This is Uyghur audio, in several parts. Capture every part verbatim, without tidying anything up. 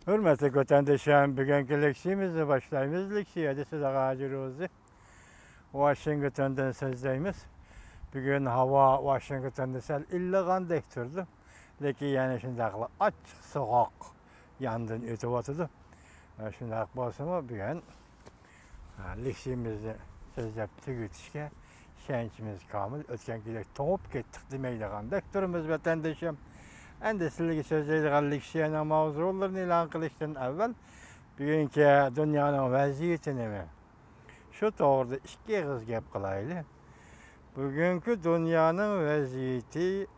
ھۆرمەتلىك ۋەتەندىشىم، بۈگۈنكى لېكسىيەمىزنى باشلايمىز. لېكسىيەدە سىزگە ھاجى روزى ۋاشىنگتوندىن سۆزلەيمىز. بۈگۈن ھاۋا ۋاشىنگتوندا سەل ئىللىغاندەك تۇرىدۇ، لېكىن يەنە شۇنداقلا ئاچچىق سوغۇق ياندىن ئۆتۈۋاتىدۇ. شۇنداق بولسىمۇ، بۈگۈن لېكسىيىمىزنى سۆزلەپ تۈگىتىشكە ئىشەنچىمىز كامىل. ئۆتكەن كېچە توڭۇپ كەتتۇق دېمەيدىغاندەك تۇرىمىز، ۋەتەندىشىم. ئەمدى سىلەرگە سۆزلەيدىغان لېكسىيەنىڭ ماۋزۇلىرىنى ئېلان قىلىشتىن ئەۋۋەل، بۈگۈنكى دۇنيانىڭ ۋەزىيىتى نېمە؟ شۇ توغرىدا ئىككى ئېغىز گەپ قىلايلى. بۈگۈنكى دۇنيانىڭ ۋەزىيىتى،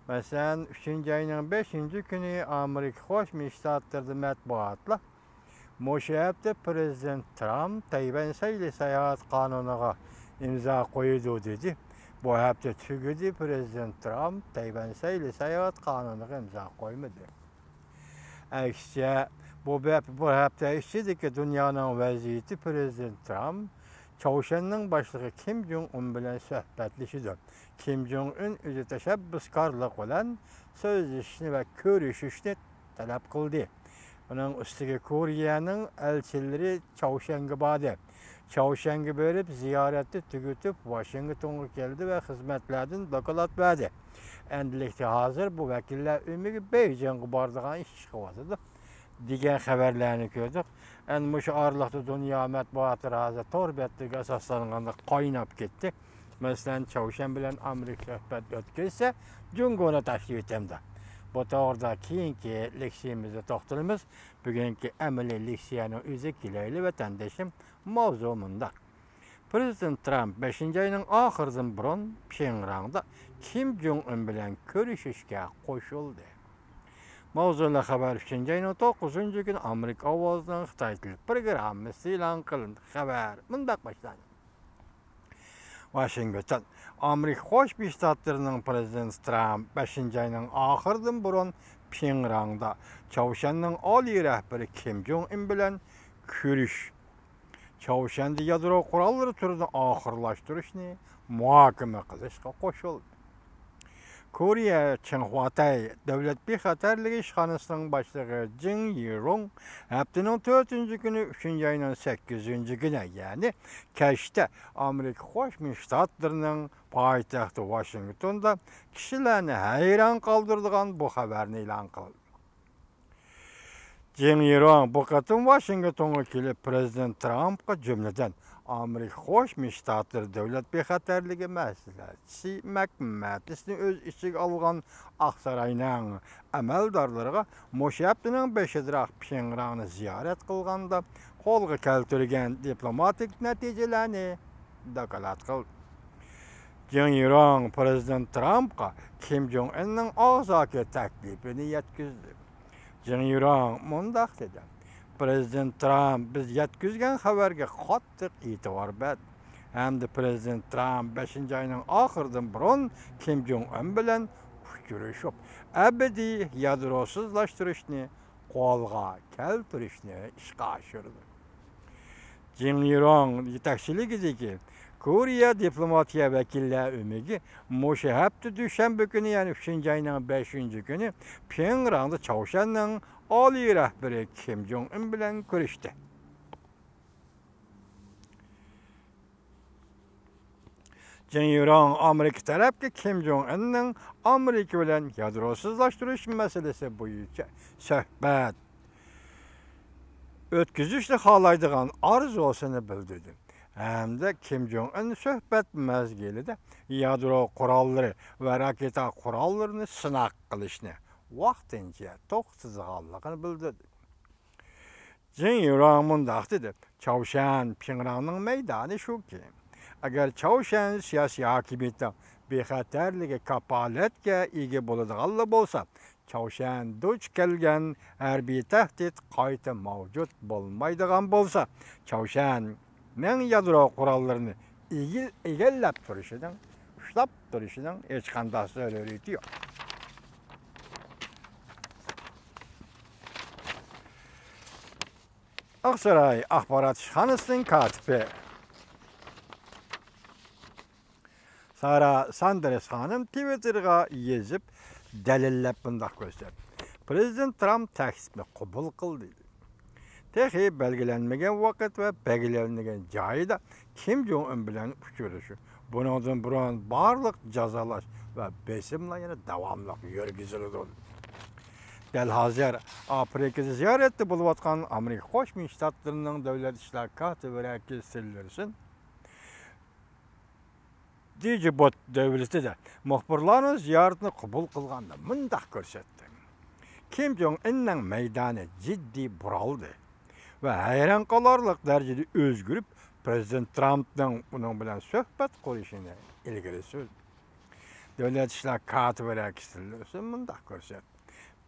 مەسىلەن، ئۈچىنچى ئاينىڭ بەشىنچى كۈنى ئامېرىكا قوشما شتاتلىرىدا مەتبۇئاتلار مۇشۇ ھەپتە پىرېزىدېنت ترامپ تەيۋەن سەيلە ساياھەت قانۇنىغا ئىمزا قويىدۇ دېدى. بۇ ھەپتە تۈگىدى، پىرېزىدېنت ترامپ تەيۋەن سەيلە ساياھەت قانۇنىغا ئىمزا قويمىدى. ئەكسىچە، بۇ بەپ-، بۇ ھەپتە ئىچىدىكى دۇنيانىڭ ۋەزىيىتى، پىرېزىدېنت ترامپ چاۋشيەننىڭ باشلىقى كىم جوڭ ئۇن بىلەن سۆھبەتلىشىدۇ. كىم جوڭ ئۇن ئۆزى تەشەببۇسكارلىق بىلەن سۆزلىشىشنى ۋە كۆرۈشۈشنى تەلەپ قىلدى. ئۇنىڭ ئۈستىگە كورېيەنىڭ ئەلچىلىرى چاۋشيەنگە باردى. چاۋشيەنگە بېرىپ، زىيارەتنى تۈگىتىپ، ۋاشىنگتونغا كەلدى ۋە خىزمەتلەردىن دوكلات بەردى. ئەمدىلىكتە ھازىر بۇ ۋەكىللەر ئۆمىكى بېيجىڭغا بارىدىغان ئىش چىقىۋاتىدۇ، دېگەن خەۋەرلەرنى كۆردۇق. ئەنە مۇشۇ ئارىلىقتا دۇنيا مەتبۇئاتلىرى ھازىر تور بەتلىرىگە ئاساسلانغاندا قايناپ كەتتى. مەسىلەن، چاۋشيەن بىلەن ئامېرىكا سۆھبەت ئۆتكۈزسە، جۇڭگونى تاشلىۋېتەمدۇ. بۇ توغرىدا كېيىنكى لېكسىيەمىزدە توختىلىمىز. بۈگۈنكى ئەمەلىي لېكسىيەنىڭ ئۆزىگە كېلەيلى، ۋەتەندىشىم. ماۋزۇ مۇنداق. پىرېزىدېنت ترامپ بەشىنچى ئاينىڭ ئاخىرىدىن بۇرۇن پيېڭياڭدا كىم جوڭ ئۇن بىلەن كۆرۈشۈشكە قوشۇلدى. ماۋزۇلۇق خەۋەر ئۈچىنچى ئاينىڭ توققۇزىنچى كۈنى ئامېرىكا ئاۋازىنىڭ خىتاي تىلى پروگراممىسى ئېلان قىلىندى. خەۋەر مۇنداق باشلاندى. ۋاشىنگتون. ئامېرىكا قوشما شتاتلىرىنىڭ پىرېزىدېنتى ترامپ بەشىنچى ئاينىڭ ئاخىرىدىن بۇرۇن پيېڭياڭدا چاۋشيەننىڭ ئالىي رەھبىرى كىم جوڭ ئۇن بىلەن كۆرۈش، چاۋشيەندە يادرو قوراللىرى تۈرىنى ئاخىرلاشتۇرۇشنى مۇھاكىمە قىلىشقا قوشۇلدى. كورېيە چىڭخۇاتەي دۆلەت بىخەتەرلىكى ئىشخانىسىنىڭ باشلىقى جىڭ يىرۇڭ ھەپتىنىڭ تۆتىنچى كۈنى، ئۈچىنچى ئاينىڭ سەككىزىنچى كۈنى، يەنى كەچتە ئامېرىكا قوشما شتاتلىرىنىڭ پايتەختى ۋاشىنگتوندا كىشىلەرنى ھەيران قالدۇرىدىغان بۇ خەۋەرنى ئېلان قىلدى. جىڭ يىرۇڭ بۇ قېتىم ۋاشىنگتونغا كېلىپ، پىرېزىدېنت ترامپقا، جۈملىدىن، ئامېرىكا قوشما شتاتلىرى دۆلەت بىخەتەرلىكى مەسلىھەتچىسى مەك مەتىسنى ئۆز ئىچىگە ئالغان ئاقساراينىڭ ئەمەلدارلىرىغا مۇشۇ ھەپتىنىڭ بېشىدىراق پيېڭياڭنى زىيارەت قىلغاندا قولغا كەلتۈرگەن دىپلوماتىك نەتىجىلەرنى دوكلات قىلدى. جىڭ يىرۇڭ پىرېزىدېنت ترامپقا كىم جوڭ ئۇننىڭ ئاغزاكى تەكلىپىنى يەتكۈزدى. جىڭ يىرۇڭ مۇنداق دېدى: پىرېزىدېنت ترامپ بىز يەتكۈزگەن خەۋەرگە قاتتىق ئېتىبار بەردى ھەمدە پىرېزىدېنت ترامپ بەشىنچى ئاينىڭ ئاخىرىدىن بۇرۇن كىم جوڭ ئۇن بىلەن ئۇچرىشىپ، ئەبەدىي يادروسىزلاشتۇرۇشنى قولغا كەلتۈرۈشنى ئىشقا ئاشۇردى. جىڭ يىرۇڭ يېتەكچىلىكىدىكى كورېيە دىپلوماتىيە ۋەكىللەر ئۆمىكى مۇشۇ ھەپتە دۈشەنبە كۈنى، يەنى ئۈچىنچى ئاينىڭ بەشىنچى كۈنى پيېڭياڭدا چاۋشيەننىڭ ئالىي رەھبىرى كىم جوڭ ئۇن بىلەن كۆرۈشتى. جىڭ يىرۇڭ ئامېرىكا تەرەپكە كىم جوڭ ئۇننىڭ ئامېرىكا بىلەن يادروسىزلاشتۇرۇش مەسىلىسى بويىچە سۆھبەت ئۆتكۈزۈشنى خالايدىغان ئارزۇسىنى بىلدۈردى ھەمدە كىم جوڭ ئۇن سۆھبەت مەزگىلىدە يادرو قوراللىرى ۋە راكېتا قوراللىرىنى سىناق قىلىشنى ۋاقتىنچە توختىتىدىغانلىقىنى بىلدۈردى. جىڭ يىرۇڭ مۇنداق دېدى: چاۋشيەن پيېڭياڭنىڭ مەيدانى شۇكى، ئەگەر چاۋشيەن سىياسىي ھاكىمىيىتىنىڭ بىخەتەرلىكى كاپالەتكە ئىگە بولىدىغانلا بولسا، چاۋشيەن دۇچ كەلگەن ھەربىي تەھدىت قايتا مەۋجۇت بولمايدىغان بولسا، چاۋشيەننىڭ يادرو قوراللىرىنى ئىگىل-، ئىگىلەپ تۇرۇشىنىڭ، ئۇشلاپ تۇرۇشىنىڭ ھېچقانداق زۆرۈرىيىتى يوق. ئاقساراي ئاخبارات ئىشخانىسىنىڭ كاتىپى سارا ساندېرس خانىم تىۋىتتېرغا يېزىپ، دەلىللەپ مۇنداق كۆرسەتتى: پرېزىدېنت ترامپ تەكلىپنى قوبۇل قىلدى. تېخى بەلگىلەنمىگەن ۋاقىت ۋە بەلگىلەنمىگەن جايدا كىم جوڭ ئۇن بىلەن ئۇچرىشىش، بۇنىڭدىن بۇرۇن بارلىق جازالاش ۋە بېسىملار يەنە داۋاملىق يۈرگۈزۈلىدۇ. دەل ھازىر ئافرىكىدا زىيارەتتە بولۇۋاتقان ئامېرىكا قوشما شتاتلىرىنىڭ دۆلەت ئىشلار كاتىپى رەكس تىللېرسون دىجىبوت دۆلىتىدە مۇخبىرلارنىڭ زىيارىتىنى قوبۇل قىلغاندا مۇنداق كۆرسەتتى: كىم جوڭ ئىننىڭ مەيدانى جىددىي بۇرالدى ۋە ھەيران قالارلىق دەرىجىدە ئۆزگىرىپ، پرېزىدېنت ترامپنىڭ ئۇنىڭ بىلەن سۆھبەت قۇرۇشىنى ئىلگىرى سۈردى. دۆلەت ئىشلار كاتىپى رەكس تىللېرسون مۇنداق كۆرسەتتى: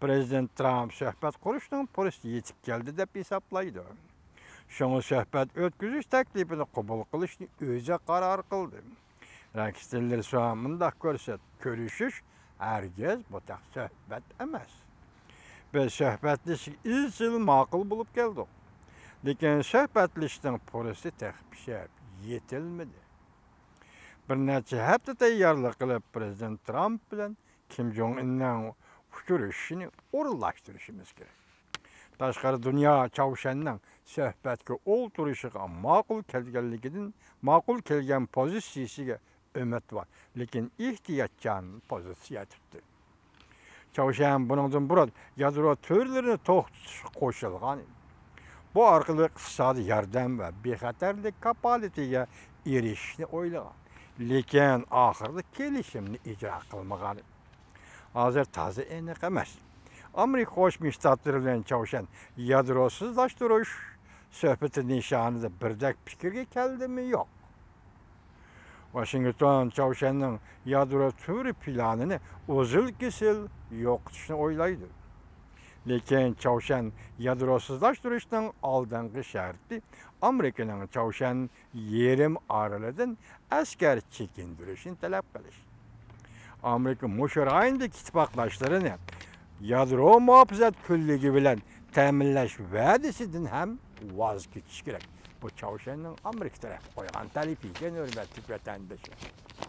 پرېزىدېنت ترامپ سۆھبەت قۇرۇشنىڭ پۇرسىتى يېتىپ كەلدى دەپ ھېسابلايدۇ. شۇڭا سۆھبەت ئۆتكۈزۈش تەكلىپىنى قوبۇل قىلىشنى ئۆزى قارار قىلدى. رەكس تىللېرسون مۇنداق كۆرسەتتى: كۆرۈشۈش ھەرگىز بۇ تەك سۆھبەت ئەمەس. بىز سۆھبەتلىشىشكە ئىزچىل ماقۇل بولۇپ كەلدۇق. لېكىن سۆھبەتلىشىشنىڭ پۇرسىتى تېخى پىشىپ يېتىلمىدى. بىر نەچچە ھەپتە تەييارلىق قىلىپ، پرېزىدېنت ترامپ بىلەن كىم جوڭ ئىننىڭ ئۇچرىشىشىنى ئورۇنلاشتۇرۇشىمىز كېرەك. تاشقىرى دۇنيا چاۋشيەننىڭ سۆھبەتكە ئولتۇرۇشىغا ماقۇل كەلگەنلىكىدىن، ماقۇل كەلگەن پوزىتسىيىسىگە ئۈمىدۋار، لېكىن ئېھتىياتچان پوزىتسىيە تۇتتى. چاۋشيەن بۇنىڭدىن بۇرۇن يادرو تۈرلىرىنى توختىتىشقا قوشۇلغان ئىدى. بۇ ئارقىلىق ئىقتىسادىي ياردەم ۋە بىخەتەرلىك كاپالىتىگە ئېرىشىشنى ئويلىغان، لېكىن ئاخىرىدا كېلىشىمنى ئىجرا قىلمىغان ئىدى. ھازىر تازا ئېنىق ئەمەس. ئامېرىكا قوشما شتاتلىرى بىلەن چاۋشيەن يادروسىزلاشتۇرۇش سۆھبىتى نىشانىدا بىردەك پىكىرگە كەلدىمۇ يوق. ۋاشىنگتون چاۋشيەننىڭ يادرو تۈرى پىلانىنى ئۇزۇل-كېسىل يوقىتىشنى ئويلايدۇ. لېكىن چاۋشيەن يادروسىزلاشتۇرۇشنىڭ ئالدىنقى شەرتى ئامېرىكىنىڭ چاۋشيەن يېرىم ئارىلىدىن ئەسكەر چېكىندۈرۈشىنى تەلەپ قىلىش. ئامېرىكا مۇشۇ رايوندىكى ئىتتىپاقداشلىرىنى يادرو مۇھاپىزەت كۈنلۈكى بىلەن تەمىنلەش ۋەدىسىدىن ھەم ۋاز كېچىش كېرەك. بۇ چاۋشيەننىڭ ئامېرىكا تەرەپكە قويغان تەلىپى ئىكەن، ھۆرمەتلىك ۋەتەندىشىم.